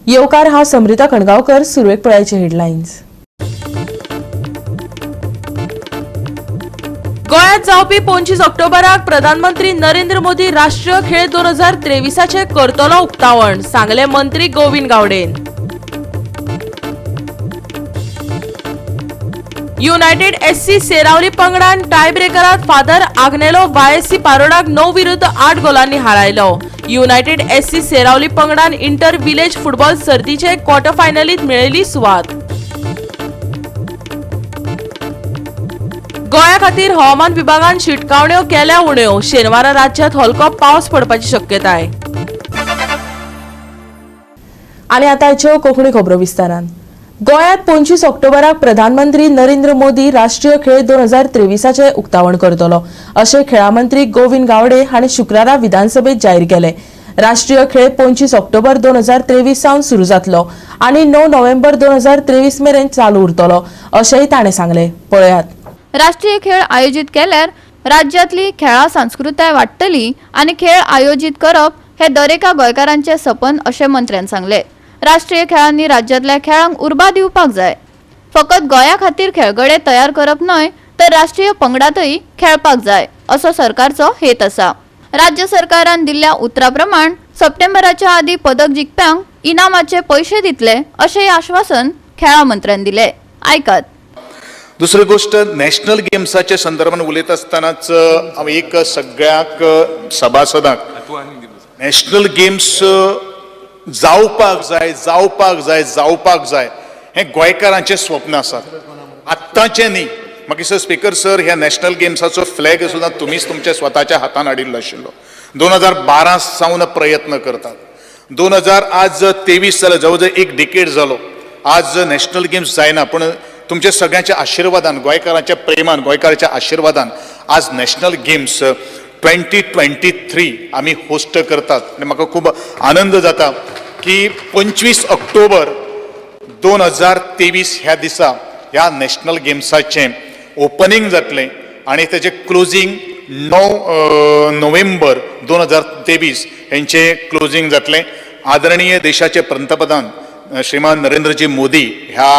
येवकार हांव समृता खणगांवकर. सुरवेक पळयाचे हेडलायन्स. गोंयांत जावपी 25 ऑक्टोबराक प्रधानमंत्री नरेंद्र मोदी राष्ट्रीय खेळ 2023 करतलो उक्तावण, सांगले मंत्री गोविंद गावडेन. युनायटेड एससी सेरावली पंगडान टायब्रेकरात फादर आग्नेलो वायएससी पारोडाक 9-8 गोलांनी हारायलो. युनायटेड एससी सेरावली पंगडान इंटर विलेज फुटबॉल सर्तीचे क्वॉर्टर फायनलीत मेळयली सुवात. गोंया खातीर हवामान विभागान शिटकावण्यो केल्या उण्यो. शेनवारा राज्यात हलको पावस पडपाची शक्यताय. आनी आतांच्यो कोंकणी खबरो विस्तारान. गोंयांत 25 ऑक्टोबराक प्रधानमंत्री नरेंद्र मोदी राष्ट्रीय खेळ 2023 उक्तावण करतलो अशें खेळां मंत्री गोविंद गावडे हांणी शुक्रारा विधानसभेत जाहीर केलें. राष्ट्रीय खेळ 25 ऑक्टोबर 2023 सावन सुरू जातलो आनी 9 नोव्हेंबर 2023 मेरेन चालू उरतलो अशेंय ताणें सांगलें. पळयात. राष्ट्रीय खेळ आयोजीत केल्यार राज्यांतली खेळां संस्कृताय वाडटली आनी खेळ आयोजीत करप हे दरेका गोंयकारांचें सपन अशें मंत्र्यान सांगलें. राष्ट्रीय खेळांनी राज्यांतल्या खेळांक उर्बा दिवपाक जाय. फकत गोंया खातीर खेळगडे तयार करप न्हय तर राष्ट्रीय पंगडांतय खेळपाक जाय असो सरकारचो हेत आसा. राज्य सरकारान दिल्ल्या उतरा प्रमाण सप्टेंबराच्या आदीं पदक जिखप्यांक इनामाचे पयशे दितले अशेंय आश्वासन खेळां मंत्र्यान दिलें. आयकात. दुसरी गोष्ट, नॅशनल गेम्साच्या संदर्भात उलयत आसतनाच हांव एक सगळ्यांक सभासदांक नॅशनल गेम्स जावपाक जाय, जावपाक जाय, जावपाक जाय हें गोंयकारांचें स्वप्न आसा, आत्ताचें न्ही. म्हाका दिसता स्पीकर सर, ह्या नॅशनल गेम्साचो फ्लॅग सुद्दां तुमीच तुमच्या स्वताच्या हातान हाडिल्लो आशिल्लो. 2012 सावन प्रयत्न करतात. 2023 जालें, जवळ जवळ एक डिकेड जालो आज नॅशनल गेम्स जायना, पूण तुमच्या सगळ्यांच्या आशिर्वादान, गोंयकारांच्या प्रेमान, गोंयकाराच्या आशिर्वादान आज नॅशनल गेम्स 2023 आमी होस्ट करतात. आनी म्हाका खूब आनंद जाता की 25 ऑक्टोबर 2023 ह्या दिसा ह्या नॅशनल गेम्साचें ओपनींग जातलें आनी तेजें क्लोजींग 9 नोव्हेंबर 2023 हेंचें क्लोजींग जातलें. आदरणीय देशाचे पंतप्रधान श्रीमान नरेंद्रजी मोदी ह्या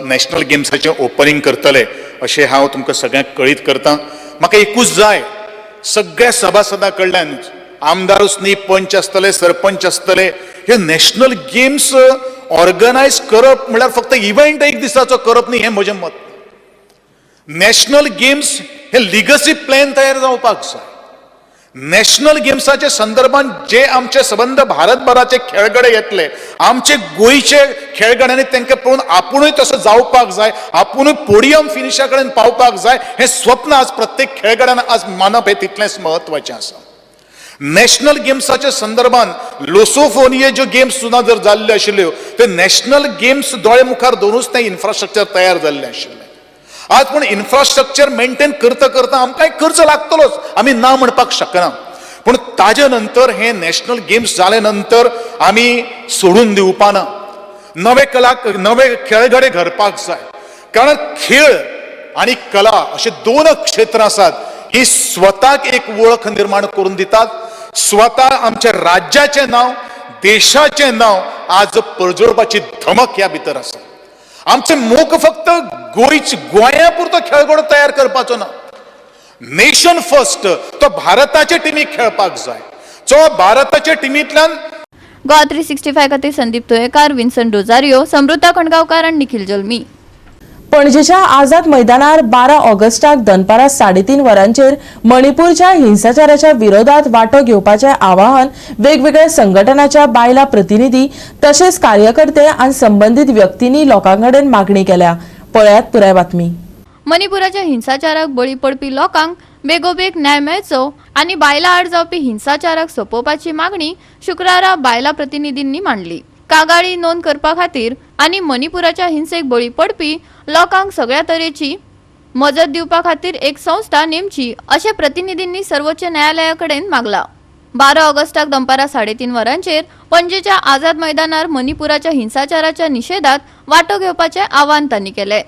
नॅशनल गेम्साचें ओपनींग करतले अशें हांव तुमकां सगळ्यांक कळीत करतां. म्हाका एकूच जाय, सगळ्या सभासदां कडल्यान, आमदारूच न्ही, पंच आसतले, सरपंच आसतले, हे नॅशनल गेम्स ऑर्गनायज करप म्हळ्यार फक्त इव्हेंट एक दिसाचो करप न्ही, हें म्हजें मत. नॅशनल गेम्स हे लिगसी प्लॅन तयार जावपाक जाय. नॅशनल गेम्साच्या संदर्भात जे आमचे सबंद भारतभराचे खेळगडे येतले, आमचे गोंयचे खेळगड्यांनी तांकां पळोवन आपुणूय तसो जावपाक जाय, आपुणूय पोडियम फिनिशा कडेन पावपाक जाय, हें स्वप्न आज प्रत्येक खेळगड्यान आज मानप हें तितलेंच म्हत्वाचें आसा. नॅशनल गेम्साच्या संदर्भात लोसोफोनिये ज्यो गेम्स सुद्दां जर जाल्ल्यो आशिल्ल्यो ते नॅशनल गेम्स दोळे मुखार दवरूनच तें इन्फ्रास्ट्रक्चर तयार जाल्लें आशिल्लें. आज पूण इन्फ्रास्ट्रक्चर मेंटेन करता करता आमकां एक खर्च लागतलोच, आमी ना म्हणपाक शकना. पूण ताजे नंतर हे नॅशनल गेम्स जाले नंतर आमी सोडून दिवपा ना, नवे कला नवे खेळगडे घडपाक जाय. कारण खेळ आनी कला अशे दोन क्षेत्रां आसात ही स्वताक एक वळख निर्माण करून दितात. स्वता आमच्या राज्याचें नांव, देशाचें नांव आज परजळपाची धमक ह्या भितर आसा. आमचे मोख फक्त गोंया पुरतो खेळगडो तयार करपाचो ना, नेशन फर्स्ट, तो भारताचे टिमीक खेळपाक जाय. जो भारताच्या टिमींतल्यान गोवा 365 खातीर संदीप तुयेकार, विन्सन रोजारियो, समृता खणगांवकार आनी निखिल जल्मी. पणजेच्या आझाद मैदानार 12 ऑगस्टाक दनपारां 3:30 वरांचेर मणिपूरच्या हिंसाचाराच्या विरोधात वांटो घेवपाचें आवाहन वेगवेगळ्या संघटनाच्या बायलां प्रतिनिधी तशेंच कार्यकर्ते आनी संबंदीत व्यक्तींनी लोकां कडेन मागणी केल्या. पळयात पुराय बातमी. मणिपुराच्या हिंसाचाराक बळी पडपी लोकांक बेगोबेग न्याय मेळचो आनी बायलां आड जावपी हिंसाचाराक सोंपोवपाची मागणी शुक्रारा बायलां प्रतिनिधींनी मांडली. कागाळी नोंद करपा खातीर आनी मणिपुराच्या हिंसेक बळी पडपी लोकांक सगळ्या तरेची मजत दिवपा खातीर एक संस्था नेमची अशें प्रतिनिधींनी सर्वोच्च न्यायालया कडेन मागला. 12 ऑगस्टाक दनपारां 3:30 वरांचेर पणजेच्या आझाद मैदानार मणिपुराच्या हिंसाचाराच्या निशेधात वांटो घेवपाचें आवाहन तांणी केलें.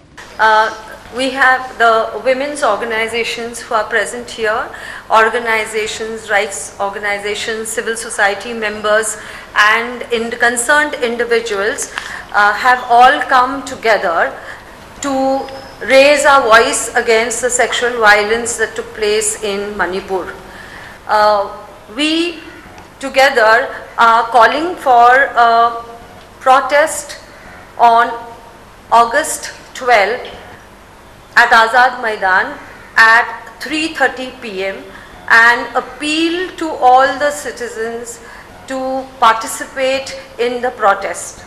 We have the women's organizations who are present here, organizations, rights organizations, civil society members, and concerned individuals have all come together to raise our voice against the sexual violence that took place in Manipur. We together are calling for a protest on August 12 at Azad Maidan at 3:30 p.m. and appeal to all the citizens to participate in the protest.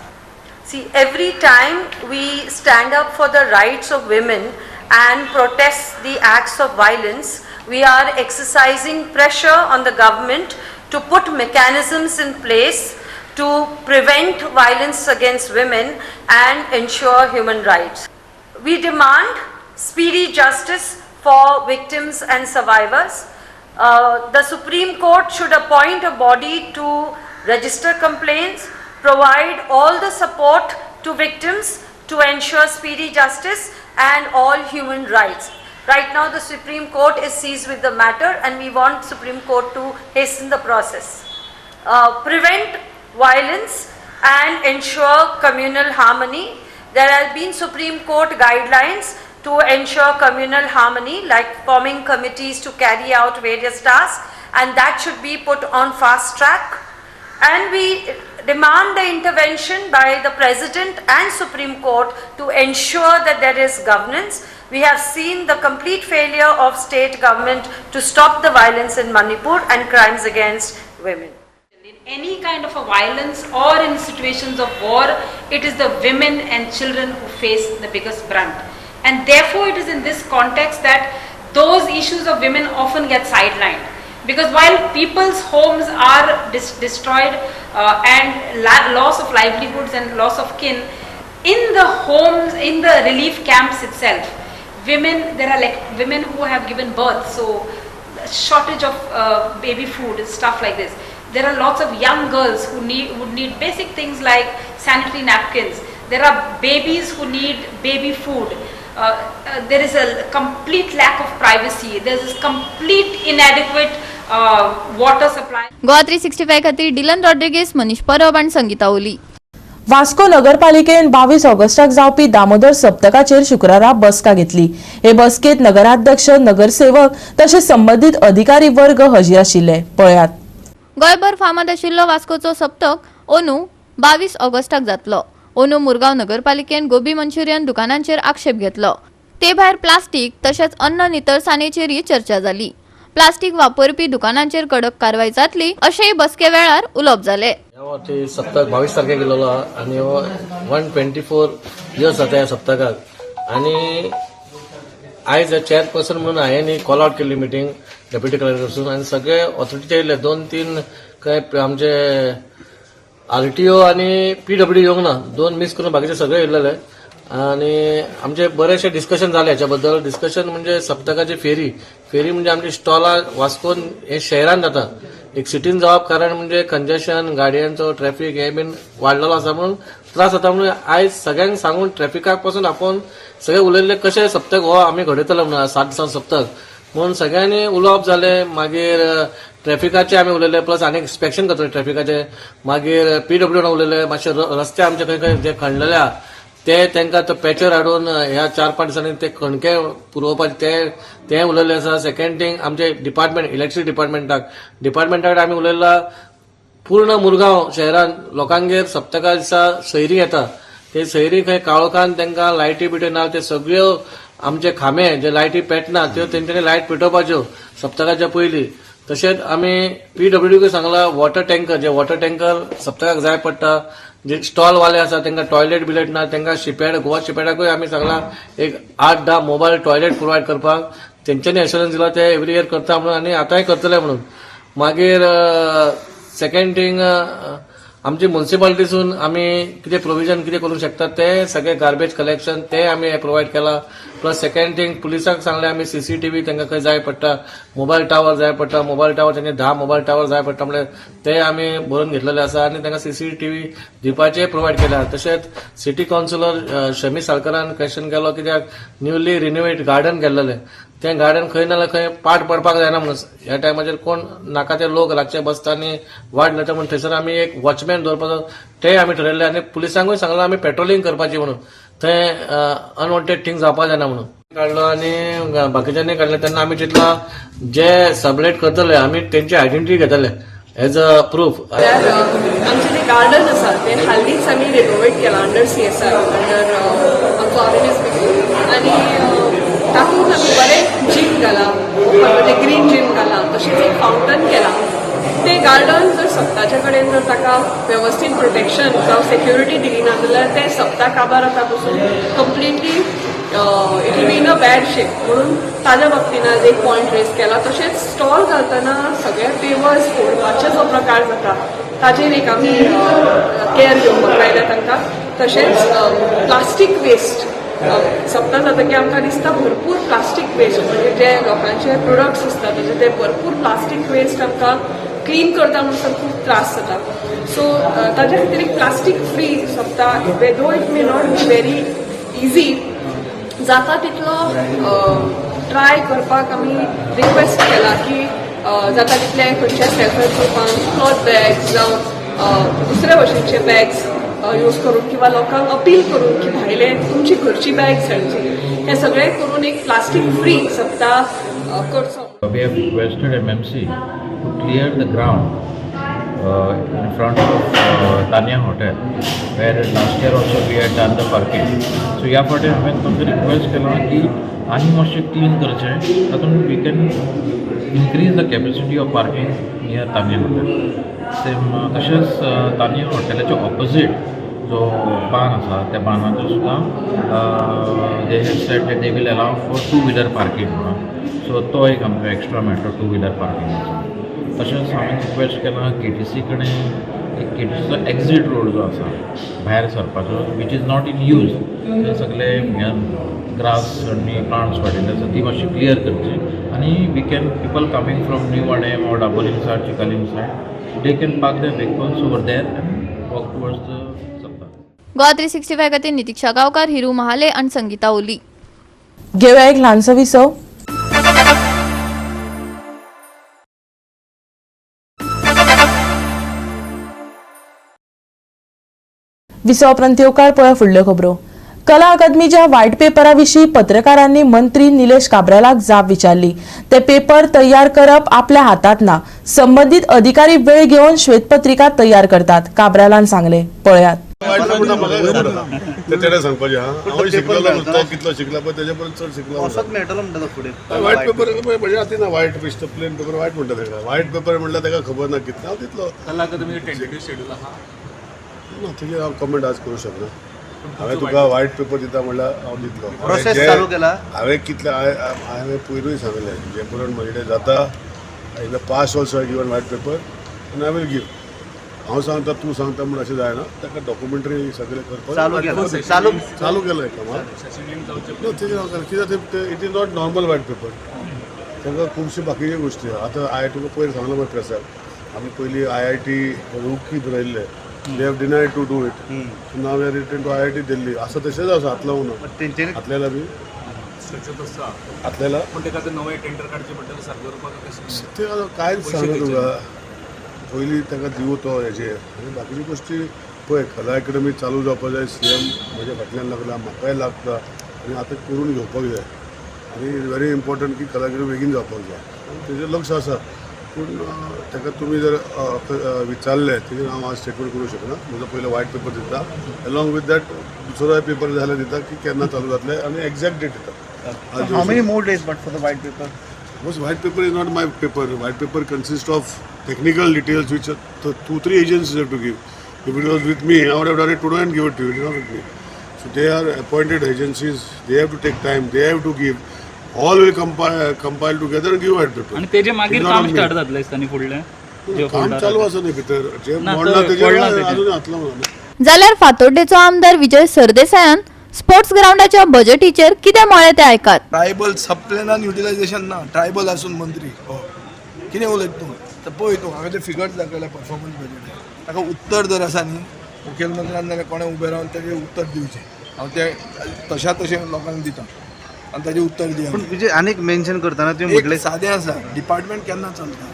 See, every time we stand up for the rights of women and protest the acts of violence, we are exercising pressure on the government to put mechanisms in place to prevent violence against women and ensure human rights. We demand speedy justice for victims and survivors. The Supreme Court should appoint a body to register complaints, provide all the support to victims to ensure speedy justice and all human rights. Right now, the Supreme Court is seized with the matter, and we want Supreme Court to hasten the process. Prevent violence and ensure communal harmony. There have been Supreme Court guidelines to ensure communal harmony, like forming committees to carry out various tasks, and that should be put on fast track. And we demand the intervention by the President and Supreme Court to ensure that there is governance. We have seen the complete failure of state government to stop the violence in Manipur and crimes against women. In any kind of a violence or in situations of war, it is the women and children who face the biggest brunt. And therefore, it is in this context that those issues of women often get sidelined. Because while people's homes are destroyed and loss of livelihoods and loss of kin, in the homes, in the relief camps itself, women, there are like women who have given birth, so shortage of baby food and stuff like this. There are lots of young girls who would need basic things like sanitary napkins. There are babies who need baby food. There is a complete lack of privacy. There is complete inadequate water supply. Goa 365 खातीर Dylan Rodrigues, Manish परब आनी संगीता ओली. वास्को नगरपालिकेन 22 ऑगस्टाक जावपी दामोदर सप्तकाचेर शुक्रारा बसका घेतली. हे बसकेत नगराध्यक्ष, नगरसेवक तशेंच संबंदीत अधिकारी वर्ग हजीर आशिल्ले. पळयात. गोंयभर फामाद आशिल्लो वास्कोचो सप्तक अंदू 22 ऑगस्टाक जातलो. अंदू मुरगांव नगरपालिकेन गोबी मंचुरियन दुकानांचेर आक्षेप घेतलो. ते भायर प्लास्टीक तशेंच अन्न नितळसाणेचेरय चर्चा जाली. प्लास्टीक वापरपी दुकानांचेर कडक कारवाय जातली अशेंय बसके वेळार उलोवप जालें. ह्या फावटी सप्तक 22 तारखेक गेलेलो आहा आनी हो 124 इयर्स जाता ह्या सप्तकाक. आनी आयज चेअरपर्सन म्हणून हांवें कॉल आउट केल्ली मिटींग डेप्युटी कलेक्टर वचून आनी सगळे ऑथॉरिटी येयल्ले. दोन तीन काय आमचे आरटीओ आनी पीडब्ल्यू येवंक ना, दोन मीस करून बाकीचे सगळे येयल्लेले. आनी आमचे बरेचशे डिस्कशन जाले ह्याच्या बद्दल. डिस्कशन म्हणजे सप्तकाची फेरी. फेरी म्हणजे आमची स्टॉलां वास्कोन हे शहरान जाता, एक सिटीन जावप कारण म्हणजे कंजेशन, गाडयांचो ट्रॅफिक हे बीन वाडलेलो आसा म्हणून त्रास जाता. म्हणून आयज सगळ्यांक सांगून, ट्रॅफिकाक पासून आपोवन सगळे उलयल्ले कशें सप्तक हो आमी घडयतले म्हणून, 7 दिसां सप्तक म्हणून सगळ्यांनी उलोवप जालें. मागीर ट्रॅफिकाचे आमी उलयले, प्लस आनी इन्स्पेक्शन करतले ट्रॅफिकाचे. मागीर पीडब्ल्यू उलयले, मातशे रस्ते आमचे खंय खंय जे खणलेले आहा ते तांकां तो पॅचर हाडून ह्या 4-5 दिसांनी ते खणके पुरोवपाचे ते ते उलयल्ले आसा. सेकंड थिंग, आमचे डिपार्टमेंट, इलेक्ट्रिसिटी डिपार्टमेंटा आमी उलयला. पूर्ण मुरगांव शहरान लोकांगेर सप्तका दिसा सैरी येता. ते सैरी खंय काळोखान तांकां लायटी बिट्यो ना, ते सगळ्यो आमचे खांबे जे लायटी पेटना त्यो तेंच्यांनी लायट पेटोवपाच्यो सप्तकाच्या पयलीं. तशेंच आमी पीडब्ल्यूडीक सांगला, वॉटर टँकर, जे वॉटर टँकर सप्तकाक जाय पडटा. जे स्टॉल वाले आसा तांकां टॉयलेट बिलेट ना, तांकां शिपयार्ड, गोवा शिपयार्डाकूय आमी सांगला एक 8-10 मोबायल टॉयलेट प्रोवायड करपाक. तेंच्यांनी एश्योरन्स दिला ते एवरी इयर करता म्हणून आनी आतांय करतले म्हणून. मागीर सेकंड थिंग, आमची मुन्सिपालिटीसून आमी कितें प्रोविजन कितें करूंक शकता ते सगळे गार्बेज कलेक्शन ते आमी प्रोवायड केला. प्लस सेकंड थिंग पुलिसांक सांगलें आमी सीसीटीव्ही तांकां खंय जाय पडटा, मोबायल टावर जाय पडटा, मोबायल टावर तांचे 10 मोबायल टावर जाय पडटा म्हणल्यार ते आमी बरोवन घेतलेले आसा आनी तांकां सीसीटीव्ही दिवपाचें प्रोवायड केल्या. तशेंच सिटी कावन्सिलर शमी साळकरान क्वेश्चन केलो कित्याक न्यूली रिनोवेट गार्डन केल्लेलें तें गार्डन खंय ना जाल्यार खंय पाट पडपाक जायना म्हणून ह्या टायमाचेर कोण नाका ते लोक रातचे बसता आनी वाट लायता म्हणून थंयसर आमी एक वॉचमॅन दवरपाचो तेय आमी ठरयल्लें आनी पुलिसांकूय सांगलां आमी पेट्रोलिंग करपाची म्हणून थंय अनवॉन्टेड थिंग जावपाक जायना म्हणून काडलो आनी बाकीच्यांनी काडलें. तेन्ना आमी चिंतलां जे सबलेट करतले आमी तेंची आयडेंटिटी घेतले एज अ प्रूफ. आमचें जें गार्डन आसा तें हालींच आमी रेनोवेट केलां अंडर सीएसआर, अंडर आमचो आर.एन.एस. आनी तातूंत आमी बरें जीम घालां, म्हणजे ग्रीन जीम घालां, तशेंच एक फावंटन केलां. तें गार्डन जर सप्ताच्या कडेन जर ताका वेवस्थीत प्रोटेक्शन जावं सेक्युरिटी दिली ना जाल्यार तें सप्ता काबार आता पसून completely it will be in a bad shape म्हणून ताज्या बाबतीन आज एक पॉयंट रेज केला. तशेंच स्टॉल घालतना सगळे पेवर्स फोडपाचे जो प्रकार जाता ताजेर एक आमी केअर घेवपाक लायल्या तांकां. तशेंच प्लास्टीक वेस्ट सप्ता जातकीर आमकां दिसता भरपूर प्लास्टीक वेस्ट, म्हणजे जे लोकांचे प्रोडक्ट्स आसता तेजे ते भरपूर प्लास्टीक वेस्ट आमकां क्लीन करता म्हणसर खूब त्रास जाता. सो ताज्या खातीर एक प्लास्टीक फ्री सप्ता, though it may not be very easy, जाता तितलो ट्राय करपाक आमी रिक्वेस्ट केला की जाता तितले खंयच्या सेल्फ हेल्प ग्रुपान क्लॉथ बॅग्स जावं दुसऱ्या भशेनचे बॅग्स यूज करून किंवा लोकांक अपील करून की भायले तुमची घरची बॅग्स हाडची, हें सगळें करून एक प्लास्टीक फ्री सप्ता करचो. We have requested MMC to clear the ground in front of Tanya Hotel, where last year also we had done the parking. So ह्या फावटी हांवें तुमकां रिक्वेस्ट केलां की आनी मातशें क्लीन करचें, तातूंत we can increase the capacity of parking near Tanya Hotel. Same तशेंच तानिया हॉटेलाच्या ऑपोजीट जो बान आसा त्या बानाचेर सुद्दां they have said that they will allow for two wheeler parking म्हणून, सो तो एक आमकां एक्स्ट्रा मेळटलो टू व्हिलर पार्किंगाचो. तशेंच हांवें रिक्वेस्ट केलां केटीसी कडेन एक केटीसीचो एक्झीट रोड जो आसा भायर सरपाचो, which is not in use, थंय सगळे ग्रास आनी प्लांट्स वाडिल्ले आसा, ती मातशी क्लियर करची आनी we can people coming from New Vaddem or Dabolim side, Chicalim side, they can park the vehicles over there and walk towards the Sapta. Goa 365 खातीर नितिक्षा गांवकार, हिरू महाले आनी संगीता ओली. घेवया एक ल्हानसो विसव. विसवा उपरांत येवकार. पळया फुडल्यो खबरो. कला अकादमीच्या व्हायट पेपरा विशीं पत्रकारांनी मंत्री निलेश काब्रालाक जाप विचारली. ते पेपर तयार करप आपल्या हातात ना, संबंदीत अधिकारी वेळ घेवन श्वेतपत्रिका तयार करतात, काब्रालान सांगले. पळयात. वायट म्हणटा म्हाका खबर ना. ते तेणें सांगपाचें हा, हांव शिकलेलो, तो कितलो शिकला पळय तेजे परस चड शिकला. असोच मेळटलो म्हणटा तो फुडें. वायट पेपर म्हज्या हातीन ना, वायट बेश्टो प्लेन पेपर वायट म्हणटा तेका. वायट पेपर म्हणल्यार तेका खबर ना कितलो हांव तितलो कला अकादमी टेंटेटिव्ह शेड्यूल आहा? ना, तेजेर हांव कमेंट आज करूं शकना. हांवें तुका वायट पेपर दिता म्हणल्यार हांव दितलो. प्रोसेस चालू केला? हांवें कितले, हांवें पयरूय सांगलें, जे पर्यंत म्हजे कडेन जाता, in the past also I given white paper आनी I will give. हांव सांगता तूं सांगता म्हूण अशें जायना, ताका डॉक्युमेंटरी सगळें करपाक चालू केला, चालू. चालू केलां काम. ना, तेजेर हांव कित्याक ते it is not normal white paper. तांकां खुबश्यो बाकीच्यो गोश्टी आहा. आतां हांवें तुका पयर सांगलां मरे प्रेसार, आमी पयलीं आयआयटी रुकी बरयल्ले, they have denied to do it. So now we are written to IIT Delhi. आसा तशेंच आसा, हात लावूं ना. तेंच्यांनी हातलेला बी स्वच्छता आसा. हातलेला. पूण तेका आतां नवें टेंडर काडचें पडटलें सारकें करपाक कशें? ते आतां कांयच सांगना तुका. पयलीं ताका दिवं तो हेजेर आनी बाकीच्यो गोश्टी पळय. कला अकॅडमी चालू जावपा जाय. सीएम म्हज्या फाटल्यान लागला, म्हाकाय लागता आनी आतां करून घेवपाक जाय आनी व्हेरी इम्पॉर्टंट की कला अकॅडमी बेगीन जावपाक जाय आनी तेजेर लक्ष आसा. पूण ताका तुमी जर विचारलें तेजेर हांव आज स्टेटमेंट करूं शकना. म्हजो पयलो वायट पेपर दिता, अलॉंग विथ that दुसरो पेपर जाल्यार दिता की केन्ना चालू जातलें आनी एग्जॅक्ट डेट दिता. आज How many more days but for the white paper? Because white paper is not my paper. White paper consists of technical details which the 2-3 agencies have to give. If it was with me, I would have done it today and give it to you. It is not with me. So they are appointed agencies. They have to take time. They have to give. All will compile together and give white paper. आनी तेजे मागीर It's not काम on me. Start जातलें दिसता न्ही फुडलें जे काम folder चालू आसा न्ही भितर जे ना, मोडला तो तेजेर पडला तेजेर. अजून हातलावना. जाल्यार फातोड्डेचो आमदार विजय सरदेसायान स्पोर्ट्स ग्रावंडाच्या बजेटीचेर कितें म्हळें तें आयकात. ट्रायबल सबप्लॅनान युटिलायझेशन ना, ट्रायबल आसून मंत्री हो कितें उलयता तूं? तर पळय तूं हांगा ते फिगर्स दाखयल्या परफॉर्मन्स बजेट, ताका उत्तर जर आसा न्ही मुखेलमंत्र्यान जाल्यार कोणें उबें रावन ताजें उत्तर दिवचें. हांव तें तशा तशें लोकांक दिता आनी ताजें उत्तर दिया. पूण तुजें आनीक मेन्शन करतना तुवें म्हटलें सादें आसा, डिपार्टमेंट केन्ना चलता?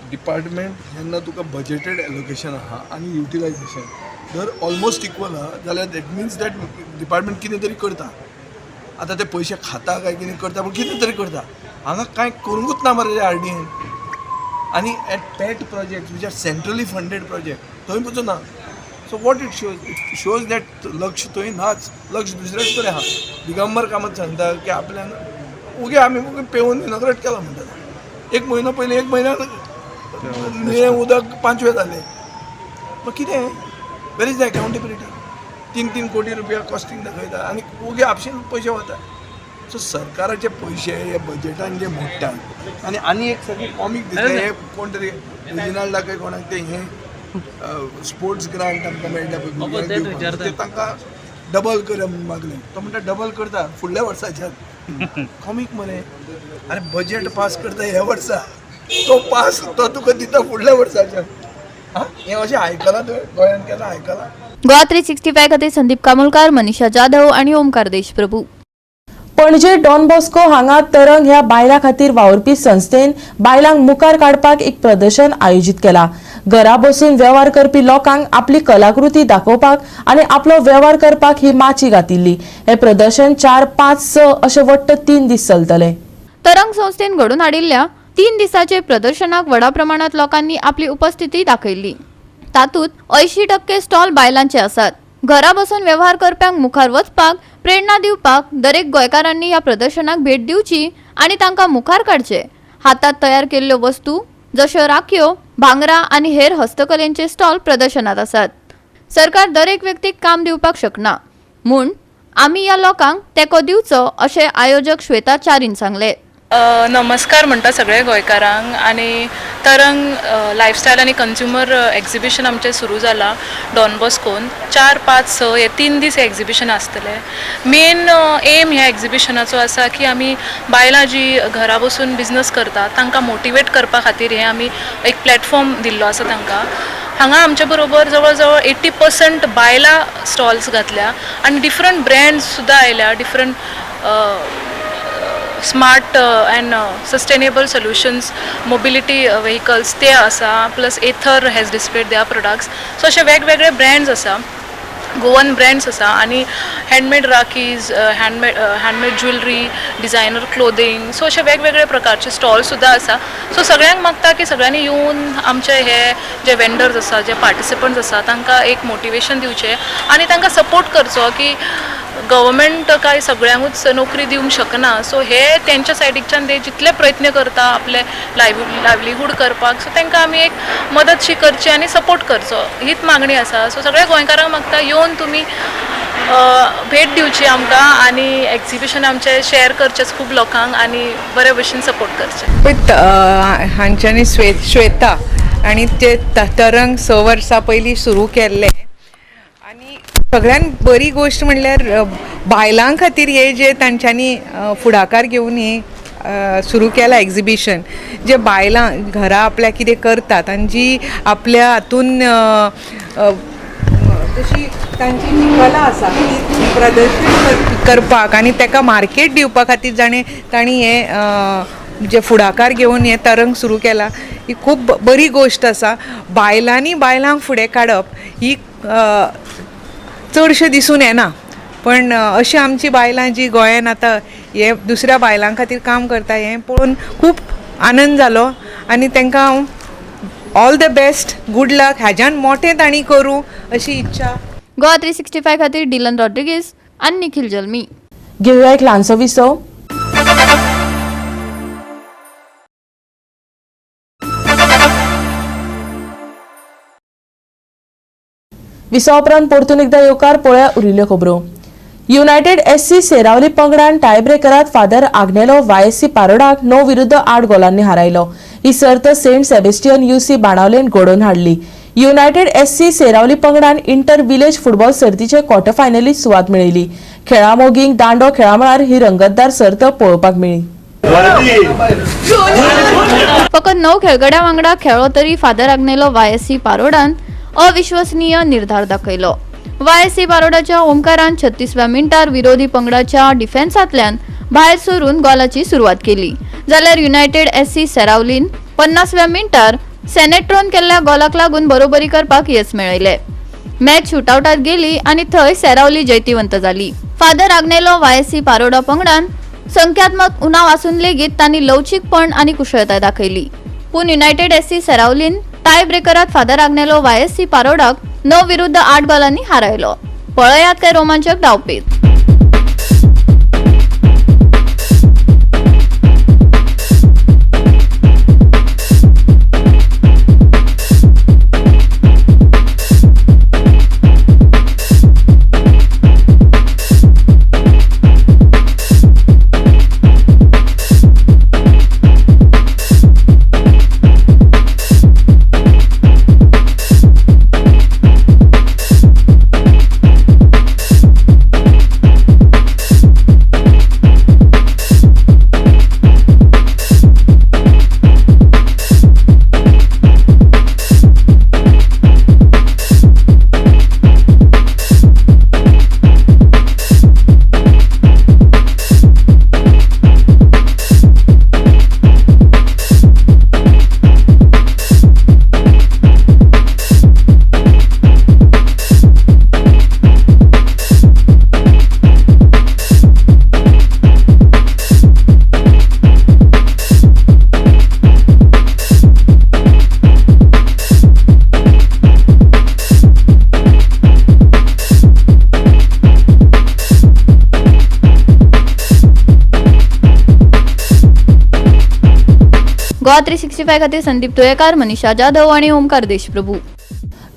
डिपार्टमेंट जेन्ना तुका बजेटेड एलोकेशन आहा आनी युटिलायझेशन जर ऑलमोस्ट इक्वल आहा जाल्यार that means that department कितें तरी करता. आतां ते पयशे खाता काय कितें करता, पूण कितें तरी करता. हांगा कांय करूंकूच ना मरे आरडीएन. आनी at pet project which are centrally funded project थंय पसून ना. So what it shows? It shows that लक्ष थंय नाच, लक्ष दुसऱ्याच कडेन आहा. दिगंबर कामत सांगता की आपल्यान उगे आमी पेवन इनॉग्रेट केला म्हणटा. एक म्हयनो पयलीं, एक म्हयन्यान निळें उदक पांचवें जालें. मग कितें? Where is the accountability? 3-3 कोटी रुपया कॉस्टिंग दाखयता आनी उगे आपशीन पयशे वता. सो सरकाराचे पयशे हे बजेटान जे मोडटात. आनी आनी एक सगळी कॉमीक दिसता, हे कोण तरी रेजिनाल्डा काय कोणाक ते हे स्पोर्ट्स ग्रांट आमकां मेळटा पळय भुरग्यांक, ते तांकां डबल कर मागलें. तो म्हणटा डबल करता फुडल्या वर्साच्यान. कॉमीक मरे. आनी बजेट पास करता ह्या वर्सा, तो पास तो तुका दिता फुडल्या वर्साच्यान. हां, हें अशें आयकलां तुवें गोंयांत केन्ना आयकलां? गोवा 365 खातीर संदीप कामोलकार, मनीषा जाधव आनी ओमकार देशप्रभू. पणजे डॉन बॉस्को हांगा तरंग ह्या बायलां खातीर वावुरपी संस्थेन बायलांक मुखार काडपाक एक प्रदर्शन आयोजीत केला. घरा बसून वेव्हार करपी लोकांक आपली कलाकृती दाखोवपाक आनी आपलो वेव्हार करपाक ही माची घातिल्ली. हे प्रदर्शन 4, 5, 6 अशे वट्ट 3 दीस चलतले. तरंग संस्थेन घडोवन हाडिल्ल्या 3 दिसांचे प्रदर्शनाक व्हडा प्रमाणात लोकांनी आपली उपस्थिती दाखयल्ली. तातूंत 80% स्टॉल बायलांचे आसात. घरा बसून वेव्हार करप्यांक मुखार वचपाक प्रेरणा दिवपाक दरेक गोंयकारांनी ह्या प्रदर्शनाक भेट दिवची आनी तांकां मुखार काडचे. हातात तयार केल्ल्यो वस्तू जश्यो राखयो, भांगरां आनी हेर हस्तकलेंचे स्टॉल प्रदर्शनात आसात. सरकार दरेक व्यक्तीक काम दिवपाक शकना म्हूण आमी ह्या लोकांक तेंको दिवचो अशें आयोजक श्वेता चारीन सांगलें. नमस्कार म्हणटा सगळे गोंयकारांक. आनी तरंग लायफस्टायल आनी कंज्युमर एक्झिबिशन आमचें सुरू जालां डॉन बॉस्कोन. 4, 5, 6 हे 3 दीस एक्झिबिशन आसतलें. मेन एम ह्या एक्झिबिशनाचो आसा की आमी बायलां जी घरा बसून बिजनस करता तांकां मोटिवेट करपा खातीर हें आमी एक प्लॅटफॉर्म दिल्लो आसा तांकां. हांगा आमच्या बरोबर जवळ जवळ 80% बायलां स्टॉल्स घातल्या आनी डिफरंट ब्रँड्स सुद्दां आयल्या. Different smart and sustainable solutions, mobility vehicles ते आसा, plus Ather has displayed their products. So अशे वेगवेगळे ब्रँड्स आसा, गोवन ब्रँड्स आसा आनी handmade rakhis, handmade jewellery, designer clothing, so अशे वेगवेगळे प्रकारचे स्टॉल सुद्दां आसा. सो सगळ्यांक मागता की सगळ्यांनी येवन आमचे हे जे वेंडर्स आसा, जे पार्टिसिपंट्स आसा तांकां एक मोटिवेशन दिवचें आनी तांकां सपोर्ट करचो की गव्हर्मेंट काय सगळ्यांकूच नोकरी दिवंक शकना. सो हे तेंच्या सायडीकच्यान ते जितले प्रयत्न करता आपले लायवलीहूड करपाक, सो तांकां आमी एक मदतशी करची आनी सपोर्ट करचो हीच मागणी आसा. सो सगळ्या गोंयकारांक मागता येवन तुमी भेट दिवची आमकां आनी एक्झिबिशन आमचें शेअर करचें खूब लोकांक आनी बरे भशेन सपोर्ट करचें. पळय हांच्यांनी श्वेता आनी ते तरंग 6 वर्सां पयलीं सुरू केल्लें. आनी सगळ्यान बरी गोश्ट म्हणल्यार बायलां खातीर हे जे तांच्यांनी फुडाकार घेवन हे सुरू केला एक्झिबिशन, जे बायलां घरा आपल्या कितें करतात आनी जी आपल्या हातून तशी तांची जी कला आसा ती प्रदर्शन करपाक आनी ताका मार्केट दिवपा खातीर जाणें तांणी हे जे फुडाकार घेवन हे तरंग सुरू केला ही खूब बरी गोश्ट आसा. बायलांनी बायलांक फुडें काडप ही चडशें दिसून येना, पण अशी आमची बायलां जी गोंयान आतां हे दुसऱ्या बायलां खातीर काम करता हें पळोवन खूब आनंद जालो आनी तांकां हांव all the best, good luck, हाज्यान मोठें तांणी करूं अशी इच्छा. गोवा 365 खातीर डिलन रॉड्रिगीस आनी निखिल जल्मी. घेवया एक ल्हानसो विसव. विसवा उपरांत परतून एकदा येवकार. पळया उरिल्ल्यो खबरो. युनायटेड एससी सेरावली पंगडान टायब्रेकरात फादर आग्नेलो वायएससी पारोडाक 9-8 गोलांनी हारायलो. ही सर्त सेंट सेबेस्टियन युसी बाणावलेन घडोवन हाडली. युनायटेड एससी सेरावली पंगडान इंटर विलेज फुटबॉल सर्तीचे क्वॉर्टर फायनलीत सुवात मेळयली. खेळामोगींक दांडो खेळामळार ही रंगतदार सर्त पळोवपाक मेळ्ळी. फकत 9 खेळगड्यां वांगडा खेळ्ळो तरी फादर आग्नेलो वायएससी पारोडान अविश्वसनीय निर्धार दाखयलो. वायएससी पारोडाच्या ओमकारान 36व्या मिनटार विरोधी पंगडाच्या डिफेन्सांतल्यान भायर सरून गोलाची सुरवात केली, जाल्यार युनायटेड एससी सेरावलीन 50व्या मिनटार सेनेट्रोन केल्ल्या गोलाक लागून बरोबरी करपाक येस मेळयले. मॅच शूटआवटात गेली आनी थंय सेरावली जैतिवंत जाली. फादर आग्नेलो वायएससी पारोडा पंगडान संख्यात्मक उणाव आसून लेगीत तांणी लवचीकपण आनी कुशळताय दाखयली. पूण युनायटेड एससी सेरावलीन टाय ब्रेकरात फादर आग्नेलो वायएससी पारोडाक 9-8 गोलांनी हारायलो. पळयात काय रोमांचक डावपेच. गोवा 365 खातीर संदीप तुयेकार, मनीषा जाधव आणि ओमकार देशप्रभू.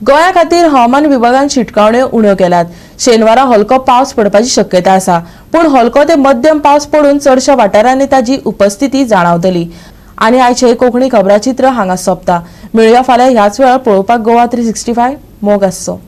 गोंया खातीर हवामान विभागान शिटकावण्यो उण्यो केल्यात. शेनवारा हलको पावस पडपाची शक्यता आसा, पूण हलको ते मध्यम पावस पडून चडशा वाठारांनी ताजी उपस्थिती जाणावतली. आनी आयचे कोंकणी खबराचित्र हांगा सोंपता. मेळुया फाल्यां ह्याच वेळार पळोवपाक गोवा 365. मोग आसचो.